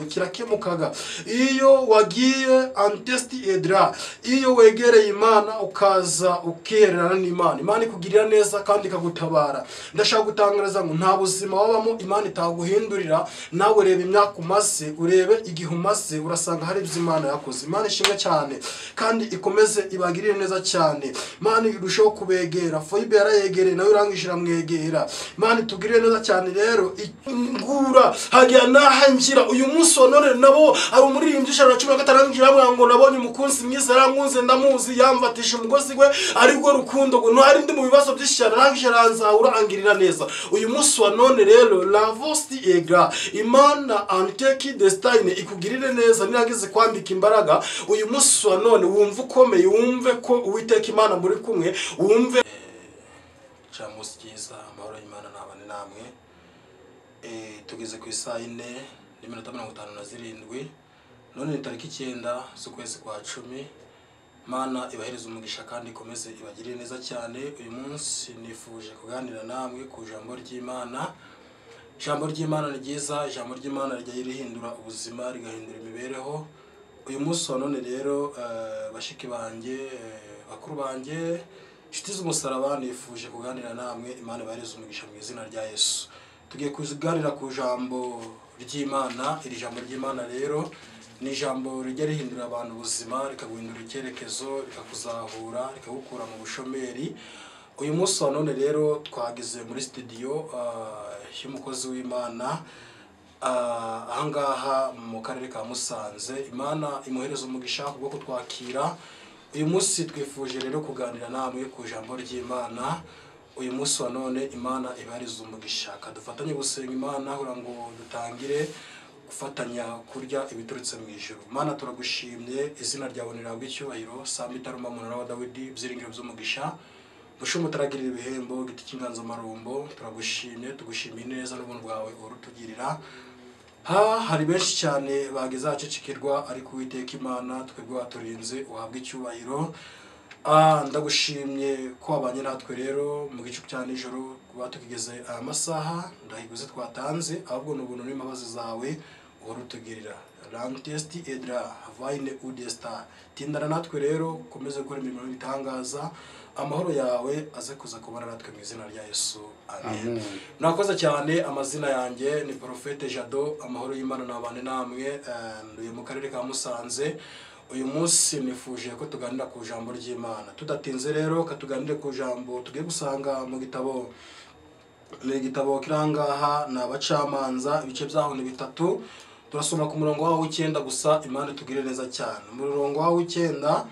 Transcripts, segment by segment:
Kirakemukaga iyo wagiye antesti edra, iyo wegereye Imana ukaza ukihererana n'Imana, Imana ikugirira neza kandi ikagutabara. Ndashaka gutangariza ngo nta buzima wabamo Imana itaguhindurira. Nawe reba imyaka umaze, urebe igihe umaze, urasanga hari ibyo Imana yakoze. Imana ishimwe cyane kandi ikomeze ibagirire neza cyane. Imana irushaho kubegera. Foyibe yarayegereye nawe urangije iramwegera. Imana itugirire neza cyane. Rero ingura hagiye nahangira uyu munsi wa none nabo ari umuririmbyi 115 ngira ngo nabonye umukunzi mwiza arankunze ndamuzi yamfatisha umugozi gwe ariko rukundo ngo ntari ndi mu bibazo by'ishyara arangije aranzahura angirira neza. Uyu munsi wa none rero la vosti egra Imana anteki destine ikugirire neza niragize kwambika imbaraga. Uyu munsi wa none wumve ukomeye, wumve ko Uwiteka Imana muri kumwe, wumve Jamus cyiza. Amahoro y'Imana nabane namwe. Tugeze ku isaha 4:57 none ni tariki 9 z'ukwezi kwa 10. Mana ibahereza umugisha kandi ikomeze ibagirire neza cyane. Uyu munsi nifuje kuganira namwe ku jambo ry'Imana. Ijambo ry'Imana ni ryiza, ijambo ry'Imana rijya rihindura ubuzima, rigahindura imibereho. Uyu munsi wa none rero bashiki banjye, bakuru banjye, inshuti z'umusaraba, nifuje kuganira namwe. Imana ibahereza umugisha mu izina rya Yesu. Tugiye kuganira ku jambo ry'Imana. Iri jambo ry'Imana rero ni ijambo rijya rihindura abantu ubuzima, rikaguhindura icyerekezo, rikakuzahura, rikagukura mu bushomeri. Uyu munsi wa none rero twageze muri studio y'umukozi w'Imana ahangaha mu karere ka Musanze. Imana imuhereza umugisha kubwo kutwakira. Uyu munsi twifuje rero kuganira namwe ku jambo ry'Imana. Uyu munsi wa none Imana ibariza umugisha, kadufatanye gusenga Imana kugira ngo dutangire gufatanya kurya ibiturutse mu ijuru. Imana turagushimye, izina ryawe nirabwe icyubahiro. Samba itaruma munara wa Dawidi, byiringiro by'umugisha, mushumu taragirira ibihembo, giti cy'inganzamarumbo, turagushimye, tugushimiye neza n'ubuntu bwawe urutugirira. Hari benshi cyane bageze ahacecekirwa, ariko Uwiteka Imana twebwe waturinze, uhabwe icyubahiro. Ndagushimye ko wabanye natwe rero mu gicuku cya nijoro kuba tukigeze aya masaha, ndahiguze twatanze, ahubwo ni ubuntu n'imbabazi zawe uhora utugirira. Rantesti edra havayine udesta, tindana natwe rero ukomeze gukora imirimo y'ibitangaza, amahoro yawe aze kuza kubana natwe mu izina rya Yesu, amen. Murakoze cyane. Amazina yanjye ni Prophete Jado. Amahoro y'Imana nabane namwe. Nduye mu karere ka Musanze. Uyu munsi nifuje ko tuganira ku jambo ry'Imana. Tudatinze rero katuganire ku jambo tugiye gusanga mu gitabo, ni igitabo kirangaha ni Abacamanza, ibice byaho ni 3. Turasoma ku murongo wawo 9 gusa. Imana itugire neza cyane. Umurongo wawo 9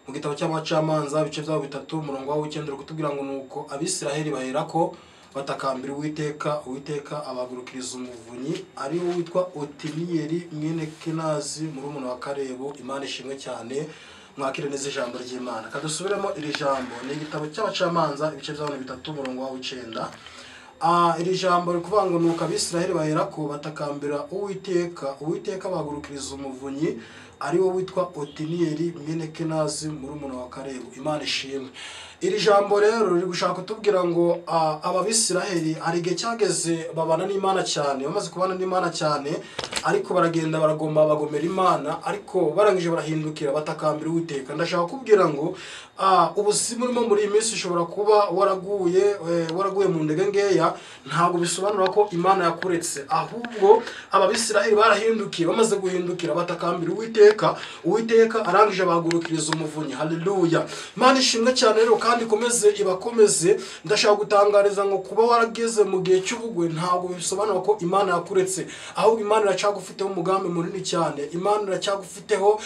mu gitabo cy'Abacamanza ibice byaho 3, umurongo wawo 9 uri kutubwira ngo nuko Abisiraheli baherako batakambira Uwiteka, Uwiteka abagurukiriza umuvunyi ari wo witwa Otiniyeli mwene Kenazi murumuna wa Kalebu. Imana ishimwe cyane, mwakire neza ijambo ry'Imana. Kadusubiremo iri jambo, ni igitabo cy'Abacamanza ibice byaho 3, umurongo wawo 9. Iri jambo rikuvuga ngo nuko Abisiraheli baherako batakambira Uwiteka, Uwiteka abagurukiriza umuvunyi ari wo witwa Otiniyeli mwene Kenazi murumuna wa Kalebu. Imana ishimwe. Iri jambo rero riri gushaka kutubwira ngo Abisiraheli hari igihe cyageze babana n'Imana cyane, bamaze kubana n'Imana cyane, ariko baragenda baragomba bagomera Imana, ariko barangije barahindukira batakambira Uwiteka. Ndashaka kubwira ngo ubuzima urimo muri iyi minsi ushobora kuba waraguye mu ndege ngeya, ntabwo bisobanura ko Imana yakuretse, ahubwo Abisiraheli barahindukiye, bamaze guhindukira batakambira Uwiteka, Uwiteka arangije abagurukiriza umuvunyi. Haleluya. Imana ishimwe cyane rero kandi ikomeze ibakomeze. Ndashaka gutangariza ngo kuba warageze mu gihe cy'ubugwe ntabwo bisobanura ko Imana yakuretse, ahubwo Imana iracyagufiteho umugambi munini cyane, Imana iracyagufiteho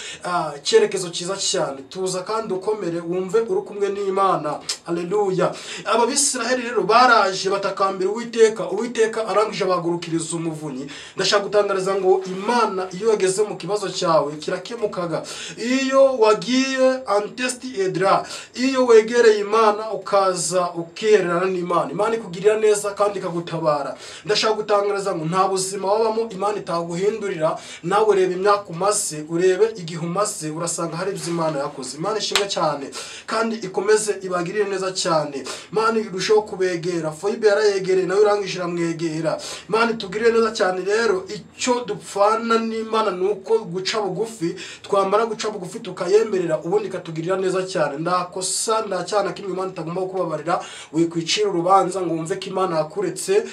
icyerekezo cyiza cyane. Tuza kandi ukomere, wumve uri kumwe n'Imana. Haleluya. Abisiraheli rero baraje batakambira Uwiteka, Uwiteka arangije abagurukiriza umuvunyi. Ndashaka gutangariza ngo Imana iyo yageze mu kibazo cyawe kirakemukaga. Iyo wagiye antesti edra, iyo wegereye Imana ukaza ukihererana n'Imana, Imana ikugirira neza kandi ikagutabara. Ndashaka gutangariza ngo nta buzima wabamo Imana itaguhindurira. Nawe reba imyaka umaze, urebe igihe umaze, urasanga hari ibyo Imana yakoze. Imana ishimwe cyane kandi ikomeze ibagirire neza cyane. Imana irushaho kubegera. Foyibe yarayegereye Yaramwegereye nawe urangije iramwegera. Imana itugirire neza cyane. Rero icyo dupfana n'Imana ni uko guca bugufi, twamara guca bugufi tukayemerera, ubundi ikatugirira neza cyane. Ndakosa nta cyana kimwe Imana itagomba kukubabarira. Wikwicira urubanza ngo wumve ko Imana yakuretse,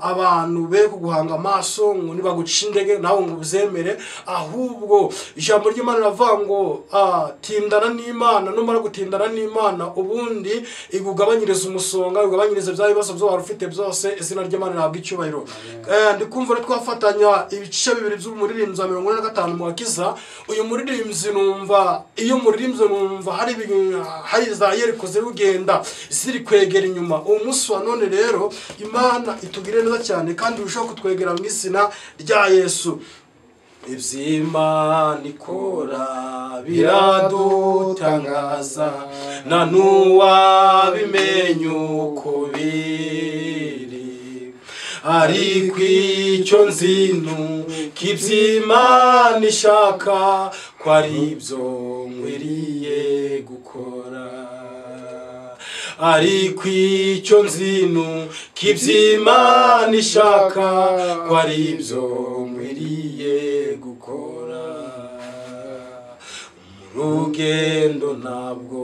abantu be kuguhanga amaso ngo nibaguca indege nawe ngo uzemere. Ahubwo ijambo ry'Imana riravuga ngo tindana n'Imana, numara gutindana n'Imana ubundi igugabanyiriza umusonga, igugabanyiriza bya bibazo byo wari ufite byose. Izina ry'Imana rihabwa icyubahiro. Ndi kumva twafatanya ibice bibiri by'umuririmbyi wa 45 mu Gakiza. Uyu muririmbyi numva, iyo muririmbyi numva hari za Yeriko ziri kugenda ziri kwegera inyuma. Uwo munsi wa none rero Imana itugirire neza cyane kandi irushaho kutwegera mu izina rya Yesu. Iby'Imana ikora biradutangaza, nta n'uwabimenya uko biri, ariko icyo nzi nuko iby'Imana ishaka ko ari ibyo nkwiriye gukora. Ariko icyo nzi nuko iby'Imana ishaka ko ari ibyo nkwiriye gukora. Rugendo ntabwo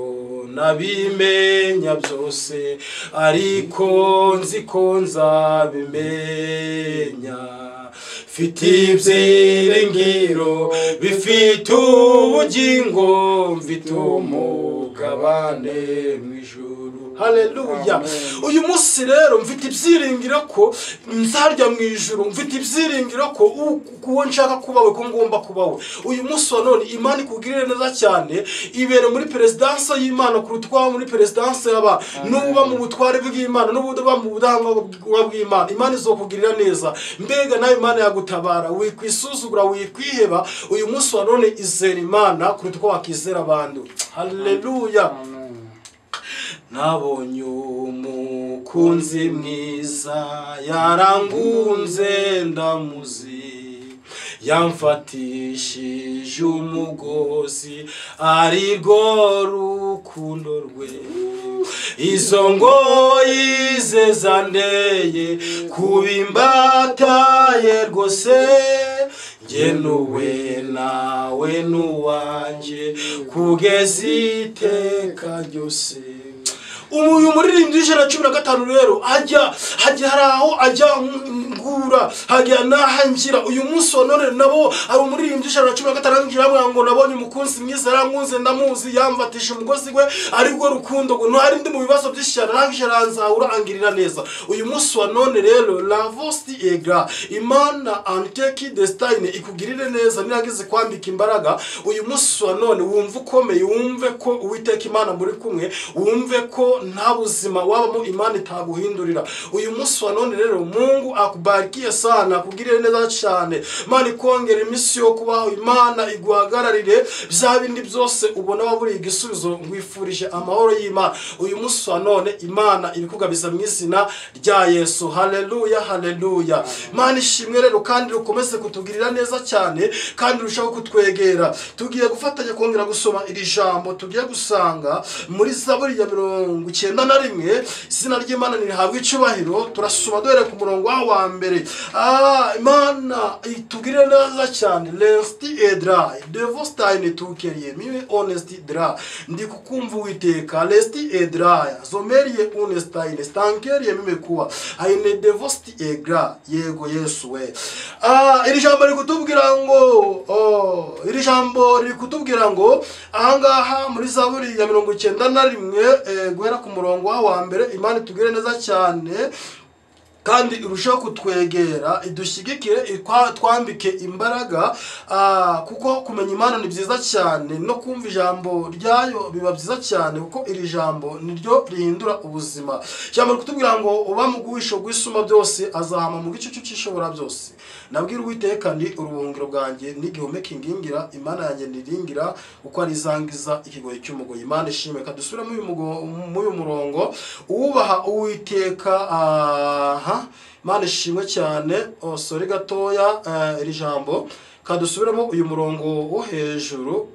nabimenya byose, ariko nzi ko nzabimenya. Mfite ibyiringiro bifite ubugingo, mfite umugabane mu ijuru. Haleluya. Uyu munsi rero mfite ibyiringiro ko nzarya mu ijuru, mfite ibyiringiro ko uwo nshaka kubawe ko ngomba kubawe. Uyu munsi wa none Imana ikugirire neza cyane, ibere muri perezidanse y'Imana kuruta uko waba muri perezidanse y'aba. Nuba mu butware bw'Imana, nuba mu budahangarwa bw'Imana, Imana izokugirira neza. Mbega nawe Imana yagutabara, wikwisuzugura, wikwiheba. Uyu munsi wa none izera Imana kuruta uko wakizera abantu. Haleluya. Nabonye umukunzi mwiza, yarangunze ndamuzi, yamfatishije umugozi arirwo rukundo rwe. Izo ngoyi ze zandeye kubimbataye rwose, njye nuwe nawe nuwanjye kugeza iteka ryose. Uyu muririmbyi w'115 rero ajya hari aho ajya ngura, hajya nahangira. Uyu munsi wa none nabo ari umuririmbyi w'115 ngira ngo nabonye umukunzi mwiza, arankunze ndamuzi, yamfatisha umugozi we arirwo rukundo ngo ntari ndi mu bibazo by'ishyara, arangije aranzahura angirira neza. Uyu munsi wa none rero Lavosti Egra, Imana anteki destine ikugirire neza, niragize kwambika imbaraga. Uyu munsi wa none wumve ukomeye, wumve ko Uwiteka Imana muri kumwe, wumve ko nta buzima wabamo Imana itaguhindurira. Uyu munsi wa none rero Mungu akubarikiye sana, akugirire neza cyane. Imana ikongera iminsi yo kubaho, Imana iguhagararire bya bindi byose ubona waburiye igisubizo. Ngwifurije amahoro y'Imana uyu munsi wa none. Imana ibikugabiza mu izina rya Yesu. Haleluya, haleluya. Imana ishimwe rero kandi rukomeze kutugirira neza cyane kandi rushaho kutwegera. Tugiye gufatanya kongera gusoma iri jambo tugiye gusanga muri Zaburi ya 91. Izina ry'Imana nirihabwe icyubahiro. Turasoma duhere ku murongo wa mbere. Imana itugirire neza cyane. Lesti edra devostine tukeriye miwe honesti dra, ndi kukumva Uwiteka. Lesti edra zomeriye honestine stankeriye mime kuwa aine devosti egra. Yego Yesu we. Iri jambo riri kutubwira ngo iri jambo riri kutubwira ngo ahangaha muri Zaburi ya 91 guhera ku murongo wa mbere. Imana itugirire neza cyane kandi irushaho kutwegera, idushyigikire, twambike imbaraga, kuko kumenya Imana ni byiza cyane, no kumva ijambo ryayo biba byiza cyane, kuko iri jambo niryo rihindura ubuzima. Ijambo rikutubwira ngo uba mu guhisho rw'isuma byose azahama mu gicucu cy'ishobora byose. Nabwira Uwiteka ndi urubuhungiro bwanjye n'igihome kingingira, Imana yanjye niringira, uko ari izangiza ikigoyi cy'umugoyi. Imana ishimwe. Kadusubire muri uyu murongo. Ubaha Uwiteka, aha Imana ishimwe cyane. Sorry gatoya, iri jambo kadusubiremo uyu murongo wo hejuru.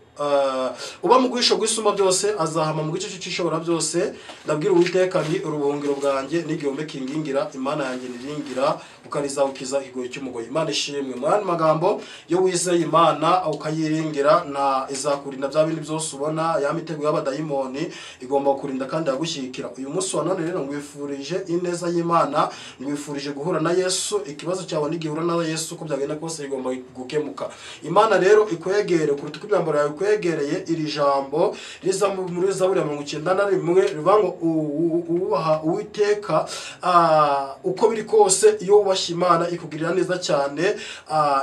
Uba mu bwisho bw'isumba byose azahama mu gice cy'ishobora byose. Ndabwira Uwiteka nti urubuhungiro bwanjye n'igihombe kingingira, Imana yanjye niringira, ukarizabukiza ikigoyi cy'umugoyi. Imana ishimwe. Mu yandi magambo, iyo wizeye Imana ukayiringira, na izakurinda bya bindi byose ubona, ya mitego y'abadayimoni igomba kurinda kandi yagushyigikira. Uyu munsi wa none rero ngwifurije ineza y'Imana, ngwifurije guhura na Yesu. Ikibazo cyawe nigihura na Yesu, uko byagenda kose igomba gukemuka. Imana rero ikwegere kuruta uko imyambaro yawe ikwegereye. Iri jambo riza muri Zaburi ya 91 rivuga ngo ubaha Uwiteka, uko biri kose iyo wubashye Imana ikugirira neza cyane,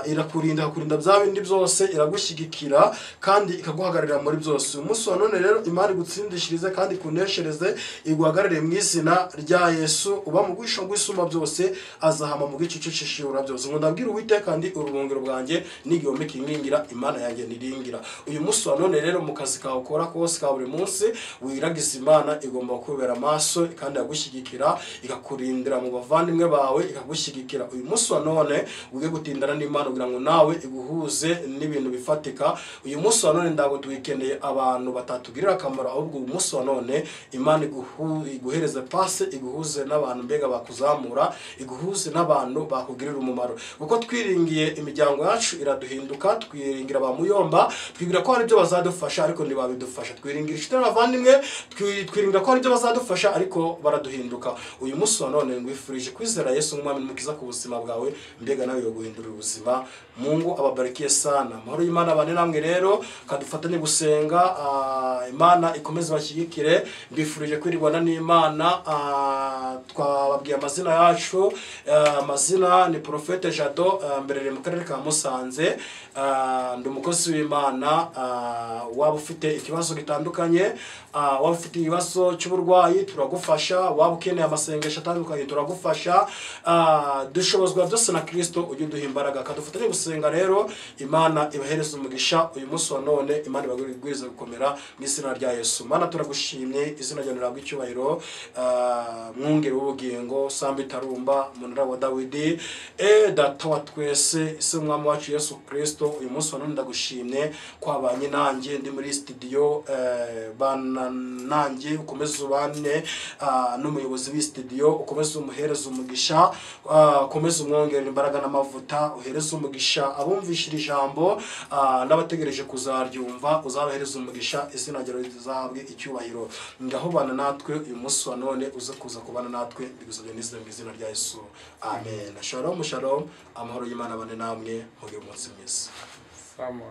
irakurinda, ikakurinda bya bindi byose, iragushyigikira kandi ikaguhagararira muri byose. Umunsi wa none rero Imana igutsindishirize kandi ikuneshereze, iguhagararire mu izina rya Yesu. Uba mu bwisho bw'isumba byose azahama mu gicucu cy'ishobora byose. Ngo ndabwira Uwiteka ndi urubuhungiro bwanjye n'igihombe kingingira, Imana yanjye niringira. Uyu munsi wa none rero mu kazi kawe ukora kose ka buri munsi, wiragiza Imana, igomba kubera amaso kandi yagushyigikira, ikakurindira mu bavandimwe bawe, ikagushyigikira. Uyu munsi wa none wige gutindana n'Imana kugira ngo nawe iguhuze n'ibintu bifatika. Uyu munsi wa none ntabwo twikeneye abantu batatugirira akamaro, ahubwo uyu munsi wa none Imana iguhereze pase, iguhuze n'abantu mbega bakuzamura, iguhuze n'abantu bakugirira umumaro. Kuko twiringiye imiryango yacu iraduhinduka, twiringira ba muyomba, twibwira ko hari ibyo bazadufasha ariko ntibabidufasha. Twiringira inshuti n'abavandimwe, twiringira ko hari ibyo bazadufasha ariko baraduhinduka. Uyu munsi wa none ngwifurije kwizera Yesu nk'umwami n'umukiza ku buzima bwawe, mbega nawe yoguhindurira ubuzima. Mungu ababarikiye sana. Amahoro y'Imana abane namwe rero, kadufatanye gusenga, Imana ikomeze bashyigikire. Mbifurije kwirirwana n'Imana. Twababwiye amazina yacu, amazina ni Prophète Jado, mberere mu karere ka Musanze, ndi umukozi w'Imana. Waba ufite ikibazo gitandukanye, waba ufite ikibazo cy'uburwayi turagufasha, waba ukeneye amasengesho atandukanye turagufasha. Dushobozwa byose na Kristo ujye uduha imbaraga. Kadufatanye gusenga rero, Imana ibahereze umugisha. Uyu munsi wa none Imana ibagwirize gukomera mu izina rya Yesu. Mana turagushimye, izina ryawe rihabwe icyubahiro. Mwungeri w'ubugingo, Samba Itarumba, Munara wa Dawidi, Data wa twese, ise umwami wacu Yesu Kristo, uyu munsi wa none ndagushimye kwabanye nanjye ndi muri studio, bana nanjye ukomeze ubane n'umuyobozi w'i studio, ukomeze umuhereze umugisha, ukomeze umwongerera imbaraga n'amavuta, uhereze umugisha abumvishira ijambo n'abategereje kuzaryumva, uzabahereza umugisha, izina ryawe rizahabwe icyubahiro. Ngaho bana natwe uyu munsi wa none, uze kuza kubana natwe, mbigusabye n'izina mu izina rya Yesu, amen. Shalom shalom, amahoro y'Imana abane namwe, mugire umunsi mwiza. Sawa.